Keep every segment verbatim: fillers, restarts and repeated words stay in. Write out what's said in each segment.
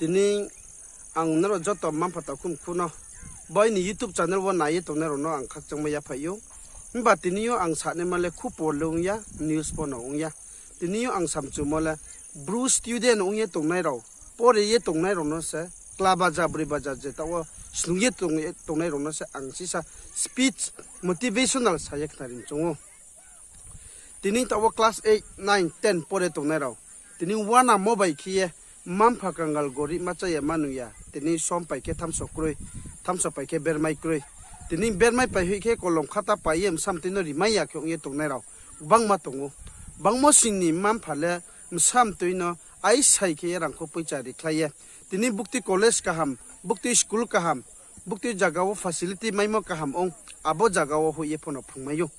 Tini ang nrao joto mma-mpha takhu mkhu no, bo aini YouTube channel wo nai ye tongnai rao no ang khakchangmai yaphai ou. Himba tini yo ang sanaima le khupo le ong ya, news pho no ong ya. Tini yo ang samchumo le Bru student ong ye tongnai rao, pore ye tongnai rao no se, kla baja, broi baja je taoh wo snung ye tong, tongnai rao no se ang sisa speech motivational sa ye khnari choung ou. Tini taoh wo class eight, nine, ten pore tongnai rao, tini uanamo bai khe ye mma-mpha kangal gorib ma cha ya ma nung ya, tini som pai khe thamso kroi, thamso pai khe bermai kroi. Tini bermai pai hoih khe kolom khata pai ye bsa mtoi no rimai ya khe ong ye tongnai rao gbangma tong ou. Bangmo sing ni mma-mpha le bsa mtoi no aisai khe ye rangkho poicha rikhlai ye, tini buktui college kaham, buktui school kaham, buktui zaga wo facility maimo kaham ong, abo zaga wo hoih ye pho no phrungmai ou.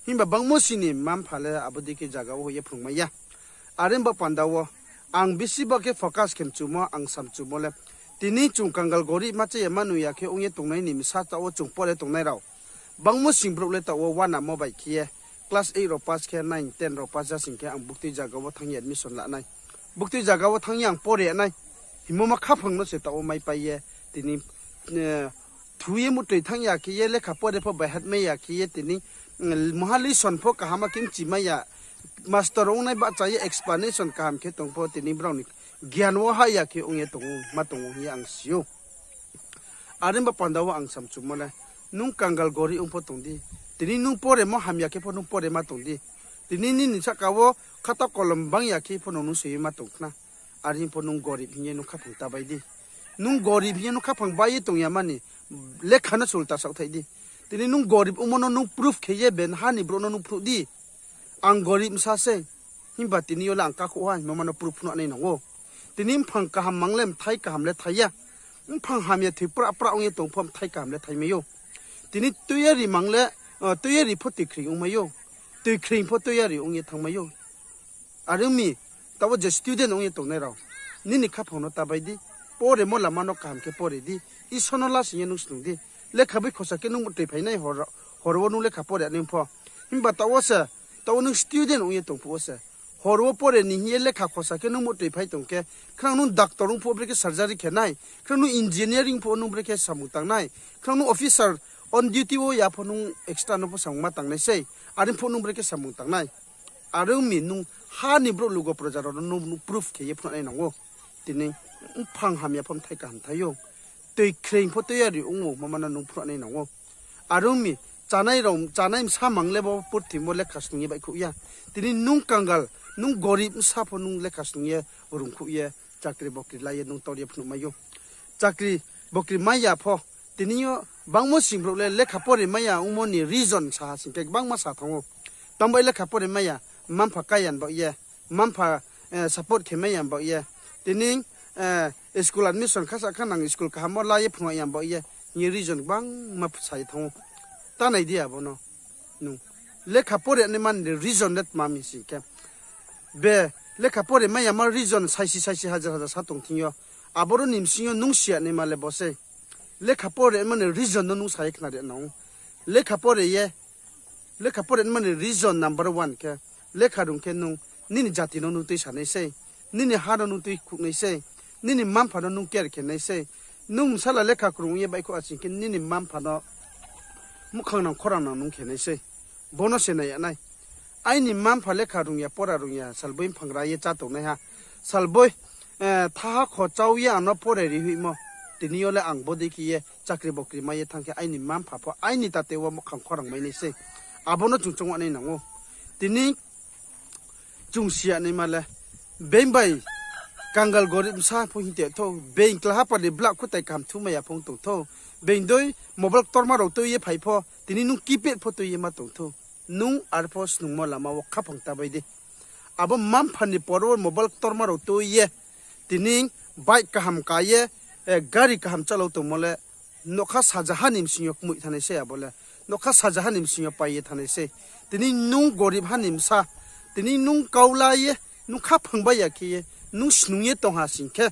Himba bangmo sing ni mma-mpha le abo dei khe zaga wo hoih ye phrungmai ya. Are bo panda wo ang bisi ba khe focus khe mchumo, ang samchumo le, tini chung kangal gorib ma cha ya ma nung ya khe ong ye tongnai ni bsa taoh wo chung pore tongnai rao, bangmo sing brouh le taoh wo uanamo bai khe ye class eight rao pass khe, nine, ten rao pass ja sing khe ang buktui zaga wo thanng ye admission la nai, buktui zaga wo thanng ye ang pore nai hingmo ma khaphang no se taoh wo maipai ye, tini thu ye muhtoi thanng ya khe ye, lekha pore pho baihatmai ya khe ye, tini mha lesson pho kaham khe mchimai ya, master ongnai bahcha ye explanation kaham khe tong pho, tini brao ni gyan wo hah ya khe ong ye tong ou, ma tong ou hing ye ang si ou. Are bo panda wo ang samchumo le, nung kangal gorib ong pho tong di, tini nung poremo hamya khe pho nung pore ma tong di, tini nini sahka wo khata kolom bang ya khe pho no nung soi ye ma tong khna. Are hing pho nung gorib hing ye nung khaphang ta bai di. Nung gorib hing ye nung khaphang bai ye tong ya mani, lekha no sulta saohthai di. Tini nung gorib ongmo no nung proof khe ye beha ni brouh no nung phnuh di, ang gorib bsa sei. Himba tini yo le ang kakhouh ha hingmo ma no proof phnuh nai nang ou. Tini mphang kaham mang le mthai kaham le thai ya. Mphang hamya thoi pra pra ong ye tong pho mthai kaham le thaimai ou. Tini tuiyari mang le, tuiyari pho toikhreing ongmai ou. Toikhreing pho tuiyari ong ye thanngmai ou. Are ong mi, taoh wo je student ong ye tongnai rao, nini khaphang no ta bai di, poremo lama no kaham khe pore di, Isor no lasing ye nung snung di. Lekha boi khosa khe nung muhtoi phai nai, hor wo nung lekha pore nai pho. Himba taoh wo se, taoh wo nung student ong ye tong phuh wo se, hor wo pore ni hing ye lekha khosa khe nung muhtoi phai tong khe, khnang nung doctor ong phuh wo brekhe surgery khe nai, khnang nung engineering phuh wo nung brekhe samung tang nai, khnang nung officer on duty wo ya pho nung extra no pho samung ma tang nai sei, are phuh nung brekhe samung tang nai. Are ong mi, nung ha ni brouh lugo proja rao no nung proof khe ye phnuh nai nang ou. Tini mphang hamya pho mthai kaham thai ou. Toikhreing pho tuiyari ong ou, mama no nung phnuh nai nang ou. Are ong mi, chánai rao, chánai bsa mang le bo purthimbi wo lekha snung ye baihkhouh ya. Tini nung kangal, nung gorib bsa pho nung lekha snung ye rungkhouh ye, chakri bokri la ye nung tor ye phnuhmai ou. Chakri bokri mai ya pho, tini yo bangmo sing brouh le lekha pore mai ya ongmo ni reason sa ha sing khe gbangma sa thanng ou. Tang bai lekha pore mai ya, mma-mpha kái ya baoh ye, mma-mpha support khe mai ya baoh ye, tini school admission khasa kha nang, school kaham wo la ye phrung ya baoh ye, hing ye reason gbangma sa ye thanng ou. Ta nai di abo no. Nung lekha pore naima ni reason le tma mi sing khe, be lekha pore mai yama reason saisi saisi hazar hazar sa tong thing yo, aboro ni bsing yo nung si ya naima le bo sei. Lekha pore naima ni reason no nung sa ye khnari nang ou. Lekha pore ye, lekha pore naima ni reason number one khe, lekha rung khe nung nini jati no nung tuisa nai sei, nini ha no nung tuikhouh nai sei, nini mma-mpha no nung care khe nai sei. Nung bsala lekha krung ong ye baihkhouh ha sing khe nini mma-mpha no muhkhang nang khorang nang nung khe nai sei. Bo no se nai ya nai. Aini mma-mpha lekha rung ya, pora rung ya, salboi mphang ra ye chá tongnaiha, salboi thaha kho chá ye ang no pore ri hoihmo, tini yo le ang bodei khe ye chakri bokri mai ye thanng khe aini mma-mpha pho aini tate wo muhkhang khorang mai nai sei. Abo no chung choung nai nang ou. Tini chung si ya naima le, being bai kangal gorib bsa pho hing te thou, being klaha pal ni blah khutai kaham thumai ya pho tong thou, being dei mobile ktorma rao tui ye phai pho, tini nung keypad pho tui ye ma tong thou. Nung arpho snungmo lama wo khaphang ta bai di. Abo mma-mpha ni por wo mobile ktorma rao tui ye, tini bike kaham ka ye, gari kaham chálau tongmo le, nougkha sajaha ni bsing yo kmoih thanng nai sei abo le. Nougkha sajaha ni bsing yo pai ye thanng nai sei. Tini nung gorib ha ni bsa, tini nung kau la ye, nung khaphang bai ya khe ye, nung snung ye tong ha sing khe,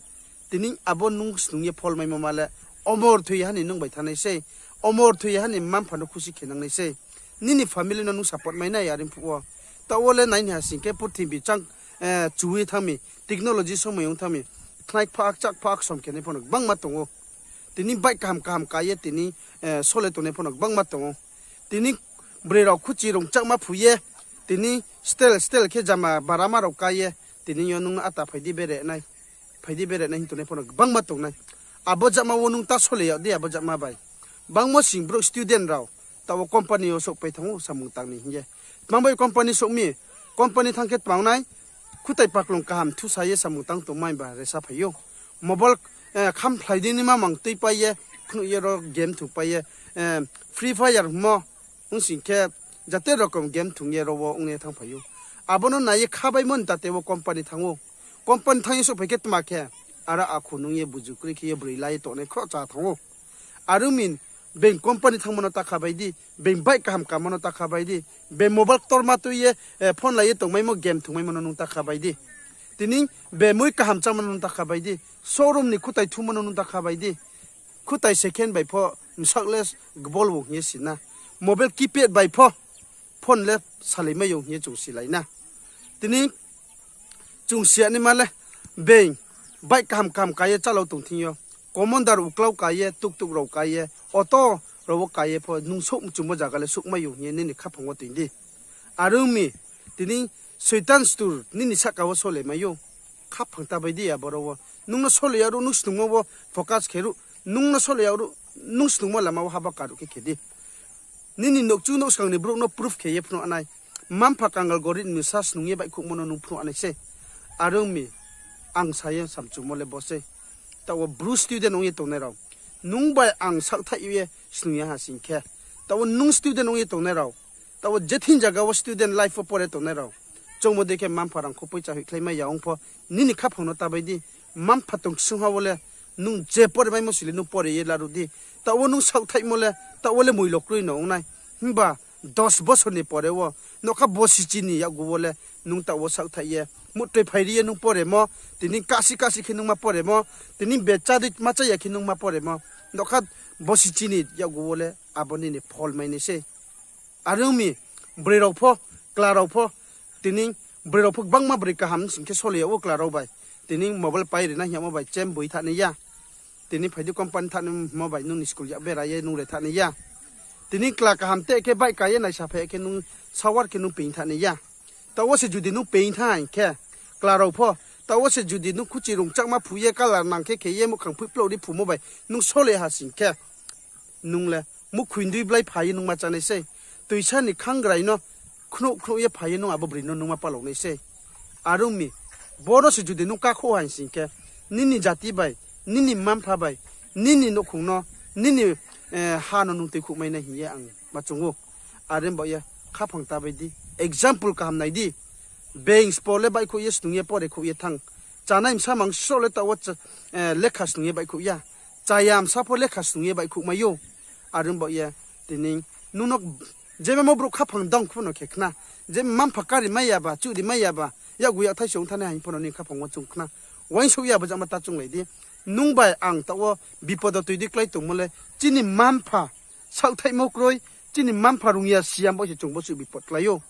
tini abo nung snung ye pholmaimo ma le, omor thoi ya ha ni nung bai thanng nai sei. Omor thoi ya ha ni mma-mpha no khusi khe nang nai sei. Nini family no nung support mai nai are phuh wo. Taoh wo le nai ni ha sing khe purthimbi chang chu ye thanng mi, technology somoi ong thanng mi. khnai phak chak phak som khe nai pho no gbangma tong ou. Tini bike kaham kaham ka ye tini sole tongnai pho no gbangma tong ou. Tini broi rao khuchi rung chakma phu ye, tini style style khe jama barama rao ka ye, tini yo nung no ata phai di bere nai, phai di bere nai hing tongnai pho no gbangma tong nai. Abo jama wo nung ta sole yag di abo jama bai. Bangmo sing brouh student rao taoh wo company yo souhpai thanng ou samung tang ni hing ye. Tma bai company souh mi, company thanng khe tma ong nai, khutai paklung kaham thusa ye samung tang tongmai ba resa phai ou. Mobile khamkhlai di ni ma mang tuipai ye, phnuh ye ro game thungpai ye, Free Fire hingmo, ong sing khe jate rokom game thung ye ro wo ong ye thanngphai ou. Abo no nai ye khabaimo ni tate wo company thanng ou. Company thanng ye souhphai khe tma khe, aro akhu nung ye buju kroi khe ye broi la ye tongnai khroh cha thanng ou. Are ong mi, being company thanngmo no ta khabai di, being bike kaham kamo no ta khabai di, being mobile ktorma tui ye phone lai ye tongmaimo game thungmaimo no nung ta khabai di. Tini being mui kaham chámo no nung ta khabai di, showroom ni khutai thumo no nung ta khabai di. Khutai second bai pho bsaoh le gbol ou hing ye si na. Mobile keypad bai pho phone le salaimai ou hing ye chung silai na. Tini chung si ya naima le, being bike kaham kaham ka ye chálau tong thing yo, commander uklau ka ye, tuktuk rao ka ye, auto rao wo ka ye pho nung souh mchumo zaga le souhmai ou hing ye nini khaphang wo toing di. Are ong mi, tini Soitan stur nini sahka wo solemai ou. Khaphang ta bai di aboro wo. Nung no sole yag ruh, nung snungmo wo focus khe ruh, nung no sole yag ruh, nung snungmo lama wo haba ka ruh khe khe di. Nini nouhchu nouhskang ni brouh no proof khe ye phnuh nai. Mma mpha kangal gorib ni bsa snung ye baihkhouhmo no nung phnuh nai sei. Are ong mi, ang sa ye samchumo le bo sei. Taoh wo bru student ong ye tongnai rao, nung bai ang saohthaih ye snung ya ha sing khe, taoh wo nung student ong ye tongnai rao, taoh wo je thing zaga wo student life wo pore tongnai rao, choungmo dei khe mma mpha rang kho poicha hoihkhlaimai ya ong pho, nini khaphang no ta bai di. Mma mpha tong ksungha wo le nung je pore maimo sile nung pore ye laruh di. Taoh wo nung saohthaihmo le taoh wo le moilo kroi no ong nai. Himba dos bosor ni pore wo, nougkha bosi chini yakgu wo le nung taoh wo saohthaih ye, muhtoi phai ri ye nung poremo, tini kasi kasi khe nung ma poremo, tini bechadei ma chá ya khe nung ma poremo, nougkha bosi chini yakgu wo le abo nini phol mai nai sei. Are ong mi, broi rao pho, kla rao pho, tini broi rao pho gbangma broi kaham sing khe sole yag ou kla rao bai. Tini mobile pai ri na hingmo bai chem boi thanng nai ya. Tini phai di company thanng nai hingmo bai nung ni school yak bera ye nung re thanng nai ya. Tini kla kaham te khe bike ka ye naisa phai ya khe nung sawar khe nung peing thanng nai ya. Taoh wo se judi nung peing thanng hing khe, kla rao pho, taoh wo se judi nung khuchi rung chakma phu ye, colour nang khe khe ye, muhkhang phoihplouh ri phumo bai nung sole ha sing khe, nung le mukhui dui blái pha ye nung ma chá nai sei. Toisa ni khangrai no khnuh khnuh ye pha ye nung abo broi no nung ma palao nai sei. Are ong mi, bo no se judi nung kakhouh ha hing sing khe, nini jati bai, nini mma mpha bai, nini nouhkhong no, nini ha no nung tuikhouh mai nai hing ye ang ma choung ou. Are baoh ye khaphang ta bai di, example kaham nai di. Being spo le baihkhouh ye snung ye pore khouh ye thanng. Chánai bsa mang sroh le taoh wo lekha snung ye baihkhouh ya. Cháya bsa pho lekha snung ye baihkhouh mai ou. Are baoh ye tini nung no je mamo brouh khaphang dong pho no khe khna, je mma mpha kari mai ya ba, chuhri mai ya ba, yakgu yakthai se ong thanng nai hing pho no nini khaphang wo chung khna. Uaingsouh ya abo jama ta chounglai di. Nung bai ang taoh wo bipod wo toi di klái tongmo le chini mma mpha saohthaihmo kroi, chini mma mpha rung ya si ya baoh se chung bo suh bipod klái ou.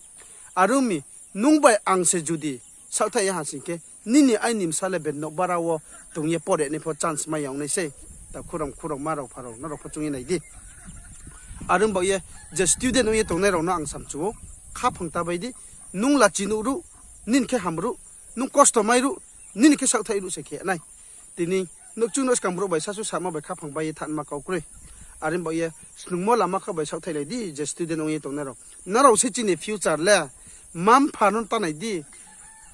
Are ong mi, nung bai ang se judi saohthaih ya ha sing khe, nini aini bsa le beno bara wo tong ye pore nai pho chance mai ya ong nai sei. Ta khurang khurang ma rao pha rao, nrao pho choung ye nai di. Are ong baoh ye, je student ong ye tongnai rao no ang samchu ou, khaphang ta bai di, nung lachi nuh ruh, nini khe ham ruh, nung kosto mai ruh, nini khe saohthaih ruh se khe nai. Tini nouhchu nouhskang brouh bai sasu sama bai khaphang bai ye thanngma kau kroi. Are baoh ye snungmo lama kha bai saohthaihlai di je student ong ye tongnai rao. Nrao se chini future le, mma mpha no ta nai di,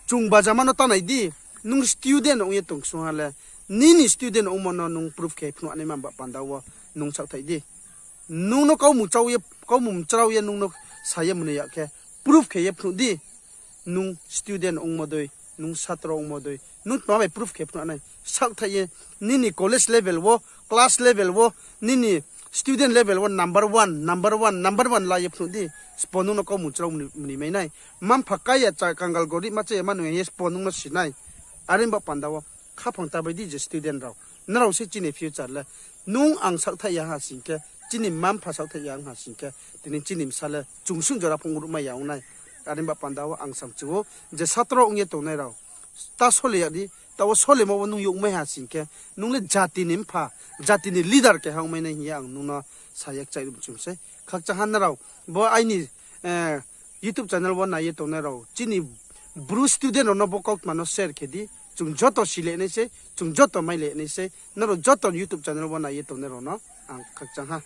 chung bajama no ta nai di, nung student ong ye tong ksungha le, nini student ongmo no nung proof khe phnuh naima ba panda wo nung saohthaih di. Nung no kaumung chau ye, kaumung mchrau ye nung no sa ye mnoi ya khe, proof khe ye phnuh di. Nung student ongmo dei, nung satro ongmo dei, nung tma bai proof khe phnuh nai? Saohthaih ye nini college level wo, class level wo, nini student level wo number one, number one, number one la ye phnuh di. Sbo nung no kaumung churao mni, mni mai nai. Mma mpha kái ya cha, kangal gorib ma cha ya ma nung ya ye sbo nung no si nai. Are ba panda wo khaphang ta bai di je student rao. Nrao se chini future le. Nung ang saohthaih ya ha sing khe, chini mma mpha saohthaih ya ong ha sing khe, tini chini bsa le chung sung jora phung ruhmai ya ong nai. Are ba panda wo ang samchu ou, je satro ong ye tongnai rao, ta sole ya di, Taoh wo solemo wo nung yagmai ha sing khe, nung le jati ni mpha, jati ni leader keha ongmai nai hing ye ang nung no sa ye kchaih ri mchum sei. Khakchang ha nrao, bo aini YouTube channel wo nai ye tongnai rao, chini Bru student rao no bo kautma no share khe di. Chung joto si le nai sei, chung joto mai le nai sei. Nrao joto YouTube channel wo nai ye tongnai rao no ang khakchang ha.